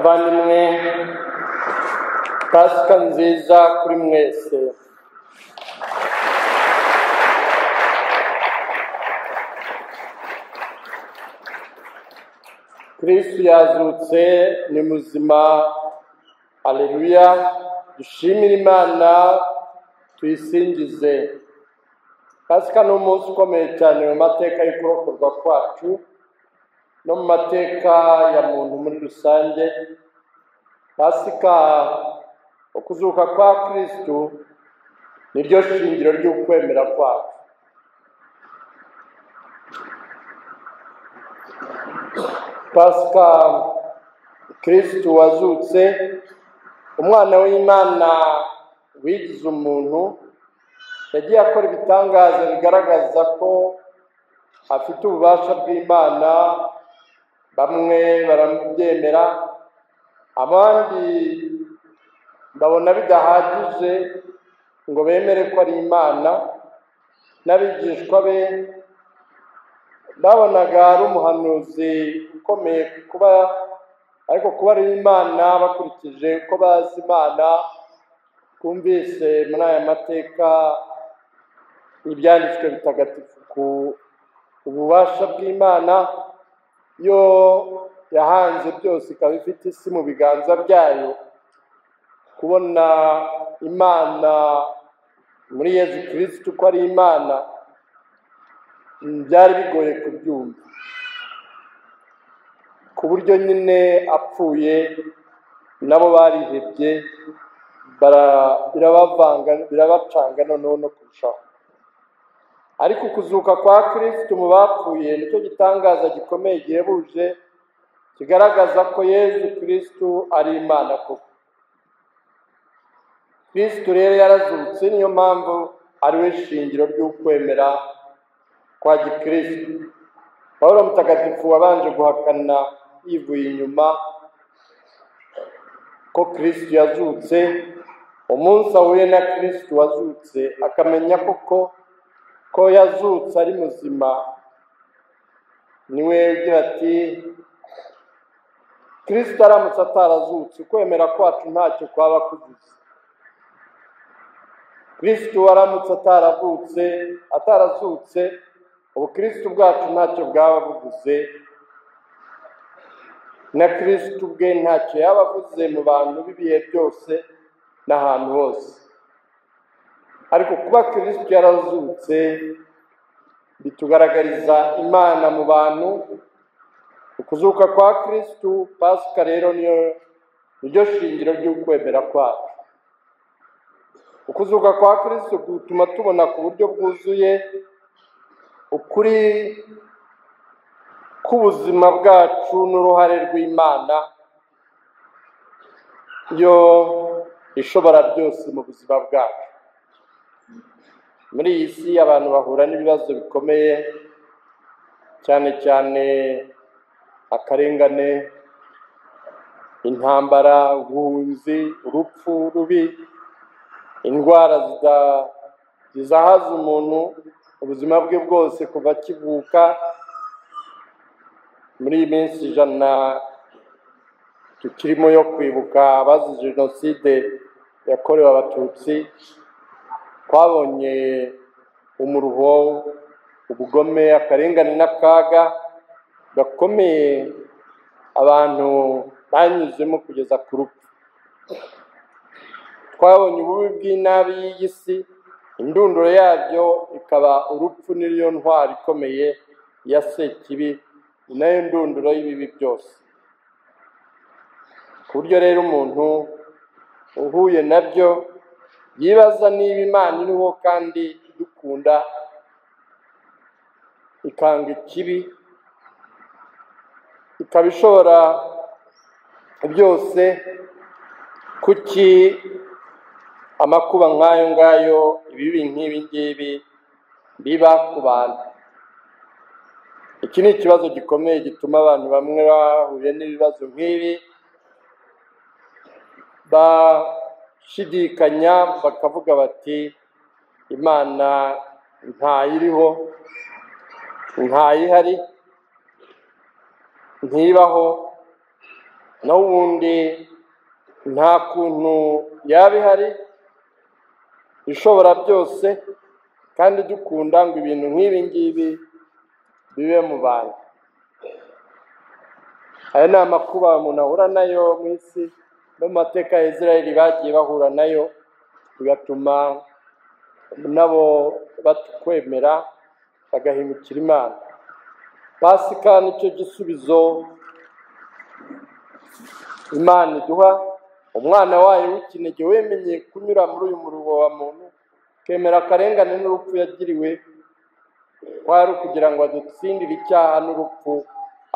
Bavandimwe, Pasika nziza kuri mwese. Kristu yazutse ni muzima, aleluya. Dushimire Imana, tuyisingize. Pasika ni umunsi ukomeye cyane mu mateka y'ukurokorwa kwacu no mu mateka ya muntu muri rusange. Pasika, ukuzuka kwa Kristu, niryo shingiro ry'ukwemera kwacu. Pasika, Kristu wazutse, umwana w'Imana wigize umuntu, yagiye akora ibitangaza bigaragaza ko afite ububasha bw'Imana. Bamwe baramubyemera, abandi babona bidahagije ngo bemere ko ari Imana. N'abigishwa be babonaga ari umuhanuzi ukomeye kuba, ariko kuba ari Imana bakurikije uko bazi Imana. Twumvise muri aya mateka ibyanditswe bitagatifu ku ububasha bw'Imana, yo yahanze byose ikaba ifite isi mu biganza byayo. Kubona Imana muri Yezu Kristu ko ari Imana byari bigoye kubyumva, ku buryo nyine apfuye nabo barihebye, birabavanga, birabacanga noneho no kurushaho. Ariko kuzuka kwa Kristu mu bapfuye nicyo gitangaza gikomeye gihebuje, kigaragaza ko Yezu Kristu ari Imana koko. Kristu rero yarazutse, niyo mpamvu ari we shingiro ry'ukwemera kwa gikristu. Pawulo mutagatifu wabanje guhakana yivuye inyuma ko Kristu yazutse, umunsi ahuye na Kristu wazutse akamenya koko ko yazutse ari muzima, niwe ugira ati Kristu aramutse atarazutse ukwemera kwacu ntacyo kwaba kuvuze. Kristu aramutse ataravutse, atarazutse, ubukristu bwacu ntacyo bwaba buvuze, na Kristu bwe ntacyo yaba avuze mu bantu b'ibihe byose n'ahantu hose. Ariko kuba Kristu yarazutse bitugaragariza Imana mu bantu. Ukuzuka kwa Kristu, Pasika rero niyo niryo shingiro ry'ukwemera kwacu. Ukuzuka kwa Kristu gutuma tubona ku buryo bwuzuye ukuri k'ubuzima bwacu n'uruhare rw'Imana yo ishobora byose mu buzima bwacu. Muri iyi si abantu bahura n'ibibazo bikomeye, cyane cyane akarengane, intambara, ubuhunzi, urupfu rubi, indwara zizahaza umuntu ubuzima bwe bwose kuva akivuka. Muri iyi minsi 100 tukirimo yo kwibuka abazize jenoside yakorewe Abatutsi, twabonye umuruho, ubugome, akarengane n'akaga gakomeye abantu banyuzemo kugeza ku rupfu. Twabonye ububi bw'inabi y'iyi si, indunduro yabyo ikaba urupfu, niyo ntwari ikomeye ya Sekibi, ni nayo ndunduro y'ibibi byose. Ku buryo rero umuntu uhuye nabyo yibaza niba Imana iriho kandi idukunda, ikanga ikibi, ikaba ishobora byose, kuki amakuba nk'ayo ngayo, ibibi nk'ibi ngibi biba ku bantu? Iki ni ikibazo gikomeye gituma abantu bamwe bahuye n'ibibazo nk'ibi bashidikanya, bakavuga bati Imana ntayiriho, ntayihari, ntibaho, Naho ubundi nta kuntu yaba ihari ishobora byose kandi dukunda ngo ibintu nk'ibi ngibi bibe mu bantu. Aya ni amakuba umuntu ahura nayo mu isi no mu mateka ya Israel bagiye bahura nayo, bigatuma nabo batakwemera bagahemukira Imana. Pasika nicyo gisubizo Imana iduha. Umwana wayo w'ikinege wemenye kunyura muri uyu muruho wa muntu, kemera akarengane n'urupfu yagiriwe, kwari kugira ngo adutsindire icyaha n'urupfu,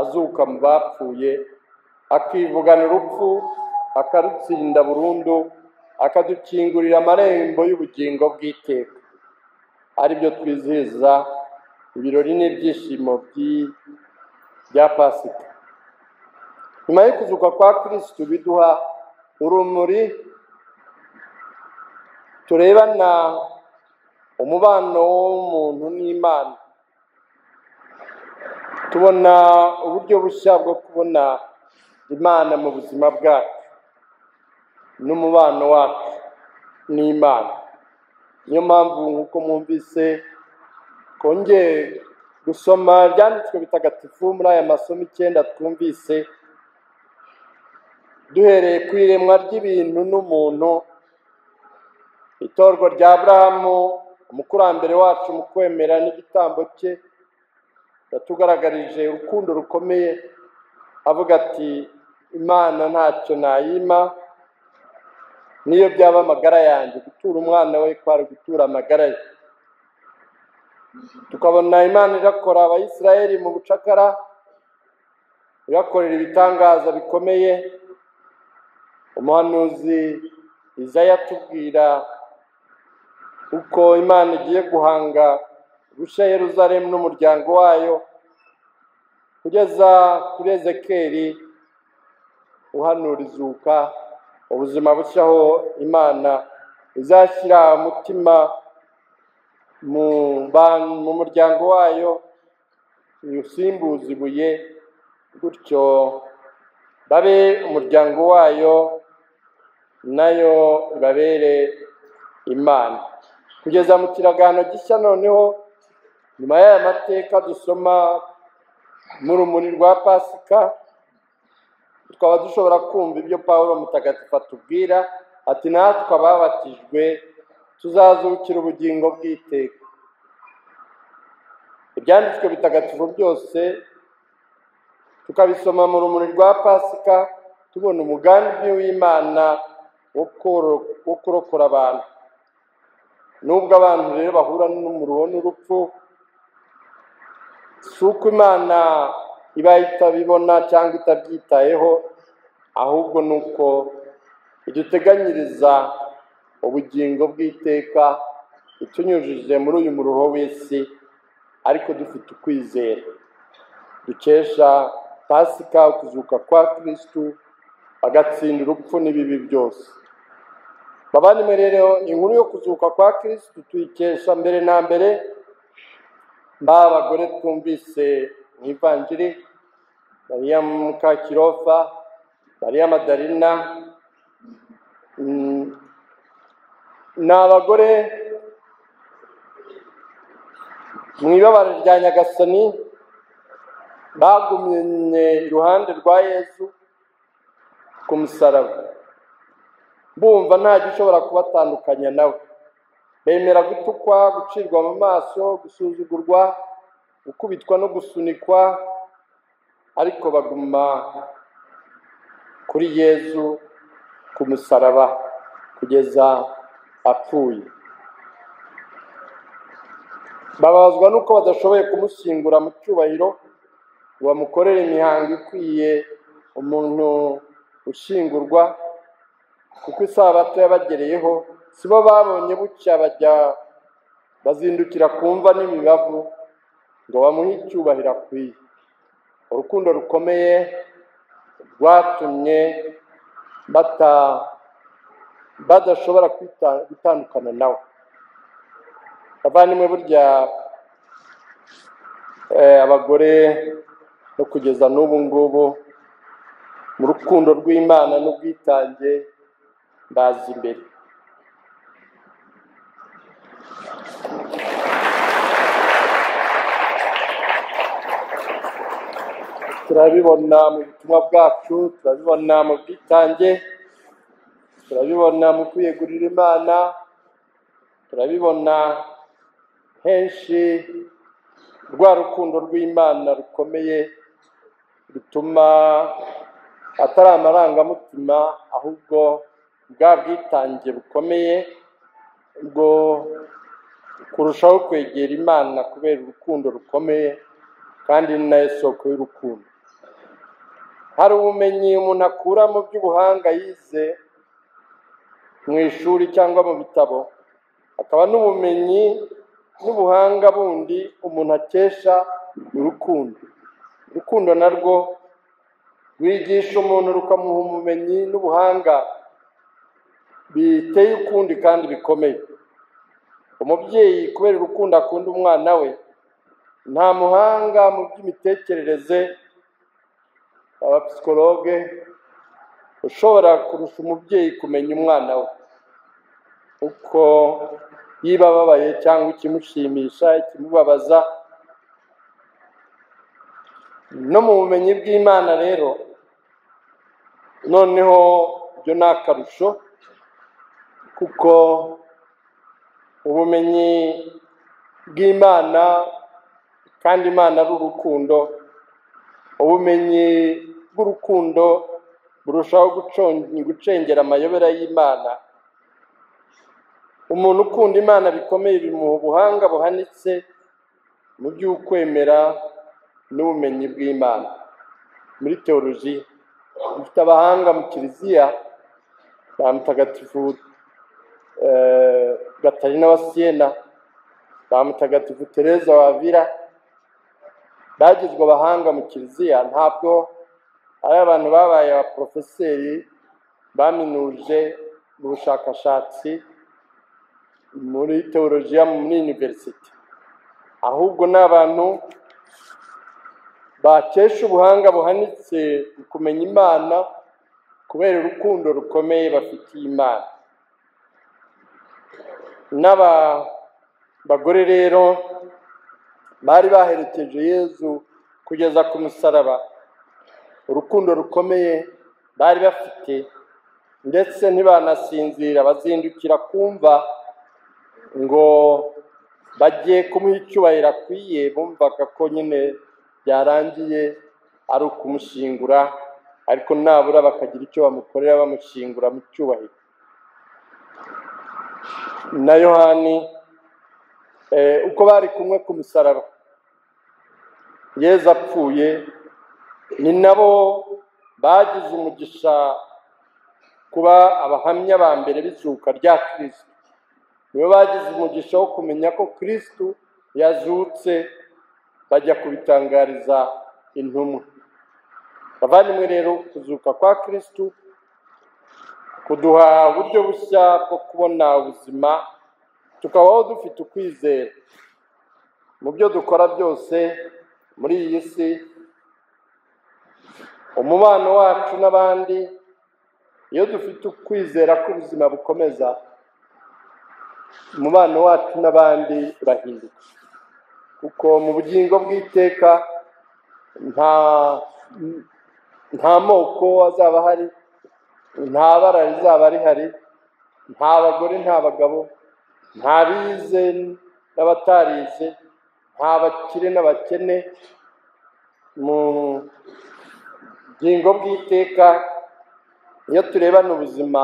azuka mu bapfuye, akivugana urupfu akarutsinda burundu, akadukingurira amarembo y'ubugingo bw'iteka. Aribyo twizihiza ibirori n'ibyishimo bya Pasika. Nyuma yo kuzuka kwa Kristo biduha urumuri turebana umubano w'umuntu n'Imana, tubona uburyo bushya bwo kubona Imana mu buzima bwacu n'umubano wacu n'Imana. Niyo mpamvu nk'uko mwumvise kongeye gusoma ibyanditswe bitagatifu muri aya masomo 9 twumvise, duhereye ku iremwa ry'ibintu n'umuntu, itorwa rya Aburahamu umukurambere wacu mu kwemera n'igitambo cye, yatugaragarije urukundo rukomeye avuga ati Imana ntacyo nayima niyo byaba amagara yanjye, gutura umwana we kwari gutura amagara ye. Tukabona Imana irakora Abayisiraheli mu bucakara, irakorera ibitangaza bikomeye. Umuhanuzi Izaya atubwira uko Imana igiye guhanga bushya Yerusalemu n'umuryango wayo, kugeza kuri Ezekeri uhanura izuka, ubuzima bushya aho Imana izashyira umutima mu muryango wayo, iwusimbuze ibuye, gutyo babe umuryango wayo nayo ibabere Imana. Kugeza mu kiragano gishya noneho, nyuma y'aya mateka dusoma mu rumuri rwa Pasika, tukaba dushobora kumva ibyo Pawulo mutagatifu atubwira ati natwe ababatijwe tuzazukira ubugingo bw'iteka. Ibyanditswe bitagatifu byose tukabisoma mu rumuri rwa Pasika, tubona umugambi w'Imana wo kurokora abantu. Nubwo abantu rero bahura n'umuruho n'urupfu, si uko Imana iba itabibona cyangwa itabyitayeho, ahubwo ni uko iduteganyiriza ubugingo bw'iteka itunyujije muri uyu muruho w'isi, ariko dufite ukwizera dukesha Pasika, ukuzuka kwa Kristo, agatsinda urupfu n'ibibi byose. Bavandimwe rero, inkuru yo kuzuka kwa Kristo tuyikesha mbere na mbere ba bagore twumvise mu Ivanjiri, Mariya Mukakirofa, Mariya Madarina, ni abagore mu ibabara rya Nyagasani bagumye iruhande rwa Yezu ku musaraba, bumva nta gishobora kubatandukanya nawe. Bemera gutukwa, gucirwa mu maso, gusuzugurwa, gukubitwa no gusunikwa, ariko baguma kuri Yezu ku musaraba kugeza apfuye. Bababazwa nuko badashoboye kumushyingura mu cyubahiro ngo bamukorere imihango ikwiye umuntu ushyingurwa, kuko isabato yabagereyeho. Sibo babonye bucya bajya bazindukira kumva n'imibavu ngo bamuhe icyubahiro akwiye. Urukundo rukomeye rwatumye badashobora gutandukana nawe. Abavandimwe, burya abagore no kugeza n'ubu ngubu Mu rukundo rw'Imana n'ubwitange baza imbere. Turabibona mu butumwa bwacu, turabibona mu bwitange, turabibona mu kwiyegurira Imana, turabibona henshi rwa rukundo rw'Imana rukomeye rutuma atari amarangamutima, ahubwo bwa bwitange bukomeye bwo kurushaho kwegera Imana kubera urukundo rukomeye, kandi ni nayo soko y'urukundo. Hari ubumenyi umuntu akura mu by'ubuhanga yize mu ishuri cyangwa mu bitabo, akaba n'ubumenyi n'ubuhanga bundi umuntu akesha urukundo. Urukundo narwo rwigisha umuntu, rukamuha ubumenyi n'ubuhanga biteye ukundi kandi bikomeye. Umubyeyi kubera urukundo akunda umwana we, nta muhanga mu by'imitekerereze, abapsikologe, ushobora kurusha umubyeyi kumenya umwana we uko yiba ababaye cyangwa ikimushimisha, ikimubabaza. No mu bumenyi bw'Imana rero noneho byo ni akarusho, kuko ubumenyi bw'Imana, kandi Imana ari urukundo, ubumenyi bw'urukundo burushaho gucengera amayobera y'Imana. Umuntu ukunda Imana bikomeye bimuha ubuhanga buhanitse mu by'ukwemera n'ubumenyi bw'Imana. Muri teoloji dufite abahanga mu kiliziya ba Mutagatifu Gatarina wa Siena, ba Mutagatifu Teresa wa Avila, bagizwe abahanga mu kiliziya. Ntabwo ari abantu babaye abaprofeseri baminuje mu bushakashatsi muri teolojiya muri university, ahubwo ni abantu bakesha ubuhanga buhanitse mu kumenya Imana kubera urukundo rukomeye bafitiye Imana. N'aba bagore rero bari baherekeje Yezu kugeza ku musaraba, urukundo rukomeye bari bafite, ndetse ntibanasinzira, bazindukira kumva ngo bajye kumuha icyubahiro akwiye. Bumvaga ko nyine byarangiye ari ukumushingura, ariko nabura bakagira icyo bamukorera bamushingura mu cyubahiro. Na Yohani uko bari kumwe ku musaraba Yezu apfuye, ni nabo bagize umugisha kuba abahamya ba mbere b'izuka rya Kristo. Nibo bagize umugisha wo kumenya ko Kristo yazutse, bajya kubitangariza intumwa. Bavandimwe rero, kuzuka kwa Kristo kuduha uburyo bushya bwo kubona ubuzima, tukabaho dufite ukwizera mu byo dukora byose muri iyi si. Umubano wacu n'abandi, iyo dufite ukwizera ko ubuzima bukomeza, umubano wacu n'abandi urahinduka, kuko mu bugingo bw'iteka nta moko azaba ahari, nta bara rizaba rihari, nta bagore nta bagabo, nta bize n'abatarize, nta bakire n'abakene. Mu bugingo bw'iteka, iyo turebana ubuzima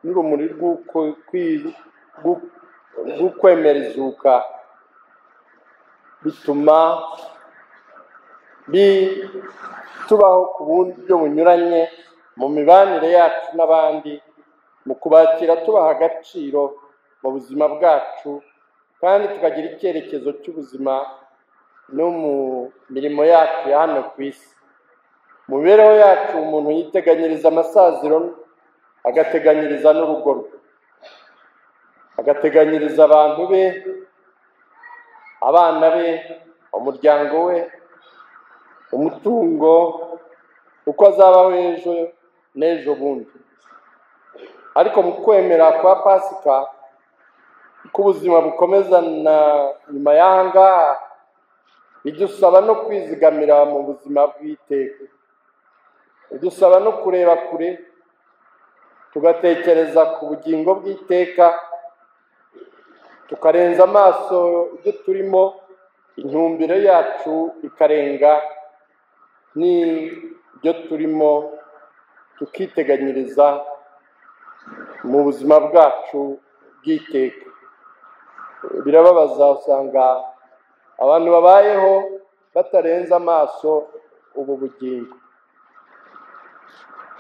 n'urumuri rw'ukwemera izuka, bituma tubaho ku buryo bunyuranye mu mibanire yacu n'abandi, mu kubakira tubaha agaciro mu buzima bwacu, kandi tukagira icyerekezo cy'ubuzima no mu mirimo yacu ya hano ku isi. Mu mibereho yacu umuntu yiteganyiriza amasaziro, agateganyiriza n'urugo rwe, agateganyiriza abantu be, abana be, umuryango we, umutungo uko azabaho ejo n'ejo bundi. Ariko mu kwemera kwa Pasika ko ubuzima bukomeza na nyuma y'aha ngaha, bidusaba no kwizigamira mu buzima bw'iteka, bidusaba no kureba kure, tugatekereza ku bugingo bw'iteka, tukarenza amaso ibyo turimo, intumbero yacu ikarenga n'ibyo turimo, tukiteganyiriza mu buzima bwacu bw'iteka. Birababaza, usanga abantu babayeho batarenza amaso ubu bugingo,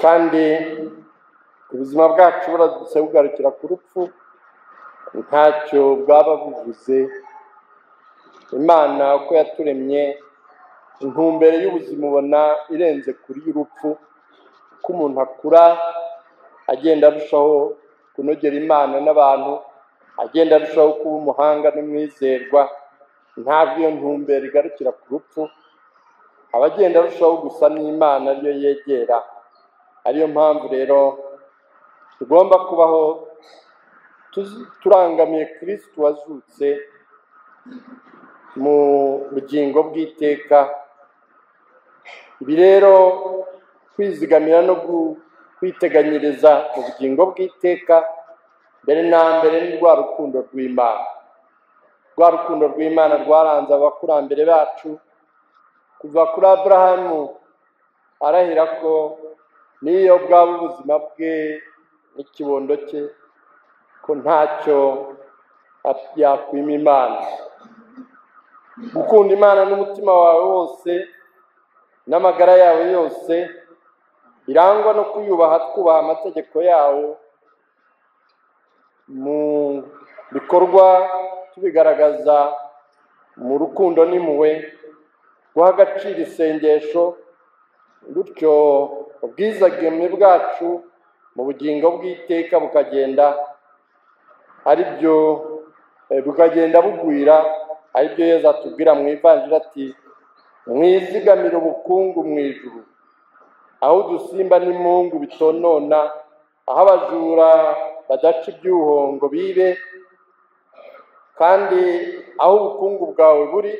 kandi ubuzima bwacu buradutse bugarukira ku rupfu, ntacyo bwaba buvuze. Imana uko yaturemye, intumbero y'ubuzima ubona irenze kuri y'urupfu. Uko umuntu akura agenda arushaho kunogera Imana n'abantu, agenda arushaho kuba umuhanga n'umwizerwa, ntabwo iyo ntumbero igarukira ku rupfu, aba agenda arushaho gusa n'Imana ariyo yegera. Ariyo mpamvu rero tugomba kubaho turangamiye Kristo wazutse mu bugingo bw'iteka. Ibi rero kwizigamira no kwiteganyiriza mu bugingo bw'iteka, mbere na mbere ni rwa rukundo rw'Imana. Rwa rukundo rw'Imana rwaranze abakurambere bacu kuva kuri Aburahamu, arahira ko n'iyo bwaba ubuzima bwe n'ikibondo cye, ko ntacyo yakwima Imana. Gukunda Imana n'umutima wawe wose n'amagara yawe yose, birangwa no kuyubaha, twubaha amategeko yawo mu bikorwa, tubigaragaza mu rukundo n'impuhwe, guha agaciro isengesho, bityo ubwizigame bwacu mu bugingo bw'iteka bukagenda aribyo bukagenda bugwira, aribyo Yezu atubwira mu ivanjiri ati: mwizigamire ubukungu mu ijuru, aho udusimba n'imungu bitonona, aho abajura badaca ibyuho ngo bibe, kandi aho ubukungu bwawe buri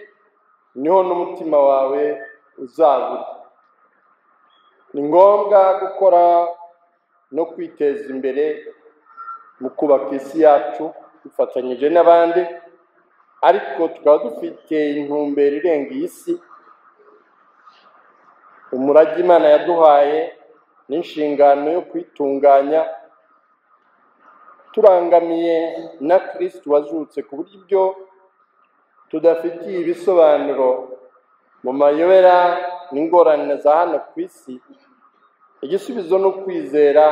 niho n'umutima wawe uzaba uri. Ni ngombwa gukora no kwiteza imbere mu kubaka isi yacu dufatanyije n'abandi, ariko tukaba dufite intumbero irenga iyi si. Umurage Imana yaduhaye n'inshingano yo kwitunganya turangamiye na Kristo wazutse, ku buryo ibyo tudafitiye ibisobanuro mu mayobera n'ingorane za hano ku isi, igisubizo ni ukwizera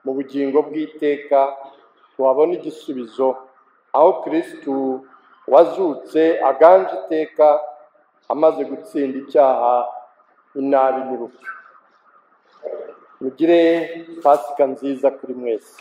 mu bugingo bw'iteka, tuhabona igisubizo aho Kristo wazutse aganje iteka, amaze gutsinda icyaha, inabi n'urupfu. Mugire Pasika nziza kuri mwese.